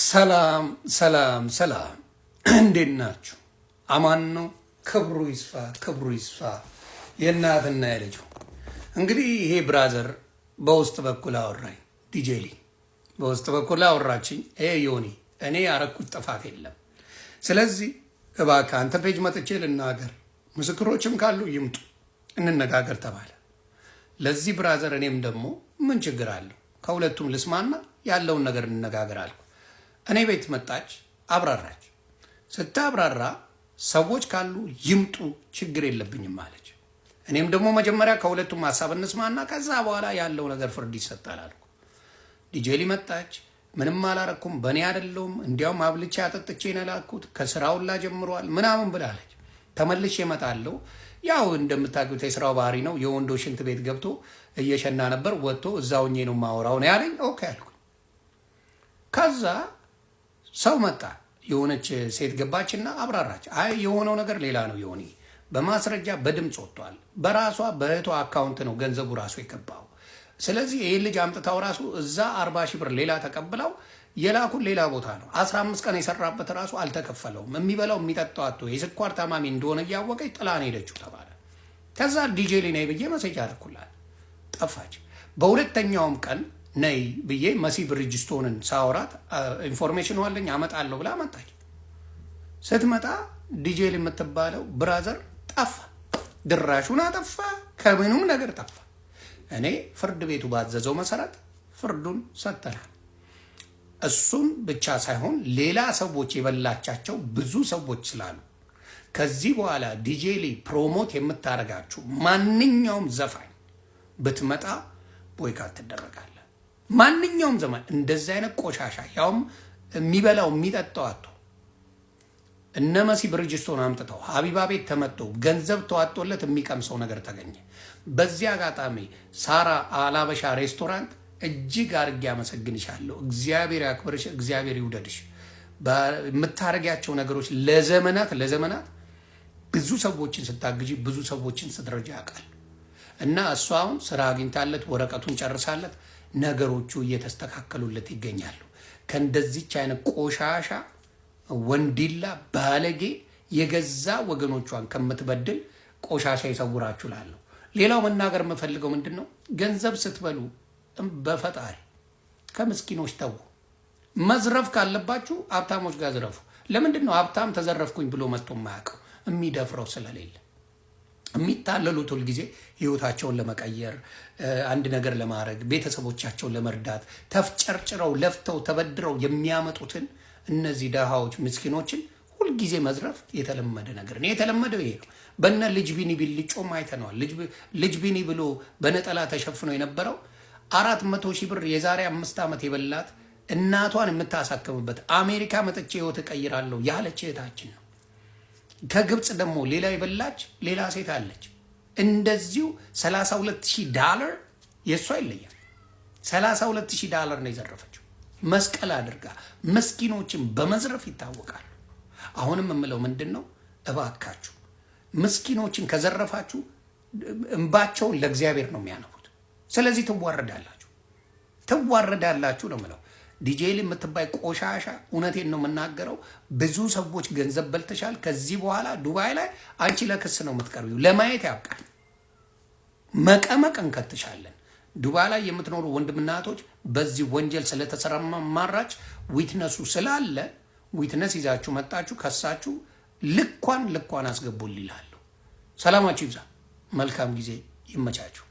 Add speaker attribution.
Speaker 1: ሰላም ሰላም ሰላም፣ እንዴት ናችሁ? አማን ነው። ክብሩ ይስፋ፣ ክብሩ ይስፋ። የእናትና የልጁ እንግዲህ ይሄ brother በውስጥ በኩል አወራኝ። ዲጄሊ በውስጥ በኩል አወራችኝ። ይሄ ዮኒ፣ እኔ ያረኩት ጥፋት የለም። ስለዚህ እባክህ አንተ page መጥቼ ልናገር፣ ምስክሮችም ካሉ ይምጡ፣ እንነጋገር ተባለ። ለዚህ brother እኔም ደግሞ ምን ችግር አለው፣ ከሁለቱም ልስማና ያለውን ነገር እንነጋገር አልኩ። እኔ ቤት መጣች፣ አብራራች። ስታብራራ ሰዎች ካሉ ይምጡ፣ ችግር የለብኝም አለች። እኔም ደግሞ መጀመሪያ ከሁለቱም ሀሳብ እንስማና ከዛ በኋላ ያለው ነገር ፍርድ ይሰጣል አልኩ። ዲጄሊ መጣች። ምንም አላረኩም፣ በእኔ አይደለሁም፣ እንዲያውም አብልቼ አጠጥቼ ነው የላኩት፣ ከስራውላ ጀምሯል ምናምን ብላለች። ተመልሼ እመጣለሁ። ያው እንደምታውቁት የስራው ባህሪ ነው። የወንዶች ሽንት ቤት ገብቶ እየሸና ነበር። ወጥቶ እዛው ሆኜ ነው የማወራው ነው ያለኝ። Okay አልኩኝ። ከዛ ሰው መጣ። የሆነች ሴት ገባችና አብራራች። አይ፣ የሆነው ነገር ሌላ ነው፣ የሆነ በማስረጃ በድምፅ ወጥቷል። በራሷ በእህቷ account ነው ገንዘቡ ራሱ የገባው። ስለዚህ ይህን ልጅ አምጥታው ራሱ እዛ 40,000 ብር ሌላ ተቀብለው የላኩን ሌላ ቦታ ነው። 15 ቀን የሰራበት ራሱ አልተከፈለውም። የሚበላው የሚጠጣው አጥቶ የስኳር ታማሚ እንደሆነ እያወቀች ጥላን ሄደችው ተባለ። ከዛ ዲጄ ነይ ብዬ message አደረኩላት፣ ጠፋች። በሁለተኛውም ቀን ነይ ብዬ መሲ ብሪጅስቶንን ሳወራት information አለኝ አመጣለሁ ብላ መጣች። ስትመጣ ዲጄ የምትባለው brother ጠፋ፣ ድራሹን አጠፋ፣ ከምኑም ነገር ጠፋ። እኔ ፍርድ ቤቱ ባዘዘው መሰረት ፍርዱን ሰጥተናል። እሱን ብቻ ሳይሆን ሌላ ሰዎች የበላቻቸው ብዙ ሰዎች ስላሉ ከዚህ በኋላ ዲጄ ሊ promote የምታደርጋችሁ ማንኛውም ዘፋኝ ብትመጣ boycott ትደረጋለህ። ማንኛውም ዘመን እንደዚህ አይነት ቆሻሻ፣ ያውም የሚበላው የሚጠጣው አጥቶ፣ እነ መሲ ብርጅስቶን አምጥተው ሀቢባ ቤት ተመጥቶ ገንዘብ ተዋጦለት የሚቀምሰው ነገር ተገኘ። በዚህ አጋጣሚ ሳራ አላበሻ ሬስቶራንት እጅግ አድርጌ አመሰግንሻለሁ። እግዚአብሔር ያክብርሽ፣ እግዚአብሔር ይውደድሽ። የምታደርጊያቸው ነገሮች ለዘመናት ለዘመናት ብዙ ሰዎችን ስታግዢ፣ ብዙ ሰዎችን ስትረጂ ያውቃል እና እሷ አሁን ስራ አግኝታለት ወረቀቱን ጨርሳለት ነገሮቹ እየተስተካከሉለት ይገኛሉ። ከእንደዚች አይነት ቆሻሻ ወንዲላ ባለጌ የገዛ ወገኖቿን ከምትበድል ቆሻሻ ይሰውራችሁ እላለሁ። ሌላው መናገር የምፈልገው ምንድን ነው? ገንዘብ ስትበሉ በፈጣሪ ከምስኪኖች ተዉ። መዝረፍ ካለባችሁ ሀብታሞች ጋር ዝረፉ። ለምንድን ነው ሀብታም ተዘረፍኩኝ ብሎ መጥቶ የማያውቀው? የሚደፍረው ስለሌለ። የሚታለሉት ሁልጊዜ ህይወታቸውን ለመቀየር፣ አንድ ነገር ለማድረግ፣ ቤተሰቦቻቸውን ለመርዳት ተፍጨርጭረው ለፍተው ተበድረው የሚያመጡትን እነዚህ ደሃዎች ምስኪኖችን ሁልጊዜ መዝረፍ የተለመደ ነገር ነው። የተለመደው ይሄ ነው። በነ ልጅ ቢኒ ቢልጮም አይተነዋል። ልጅ ቢኒ ብሎ በነጠላ ተሸፍኖ የነበረው 400,000 ብር የዛሬ 5 ዓመት የበላት እናቷን የምታሳክምበት አሜሪካ መጥቼ ህይወት እቀይራለሁ ያለች እህታችን ነው። ከግብፅ ደግሞ ሌላ የበላች ሌላ ሴት አለች። እንደዚሁ 32,000 ዳለር፣ የእሷ ይለያል። 32,000 ዳለር ነው የዘረፈችው። መስቀል አድርጋ ምስኪኖችን በመዝረፍ ይታወቃሉ። አሁንም የምለው ምንድን ነው? እባካችሁ ምስኪኖችን ከዘረፋችሁ እንባቸውን ለእግዚአብሔር ነው የሚያነቡት። ስለዚህ ትዋረዳላችሁ፣ ትዋረዳላችሁ ነው የምለው። ዲጄል የምትባይ ቆሻሻ፣ እውነቴን ነው የምናገረው። ብዙ ሰዎች ገንዘብ በልተሻል። ከዚህ በኋላ ዱባይ ላይ አንቺ ለክስ ነው የምትቀርቢው። ለማየት ያብቃል። መቀመቅ እንከትሻለን። ዱባይ ላይ የምትኖሩ ወንድምና እህቶች በዚህ ወንጀል ስለተሰማራች witness ኡ ስላለ witness ይዛችሁ መጣችሁ ከሳችሁ ልኳን ልኳን አስገቡል ይላሉ። ሰላማችሁ ይብዛ። መልካም ጊዜ፣ ይመቻችሁ።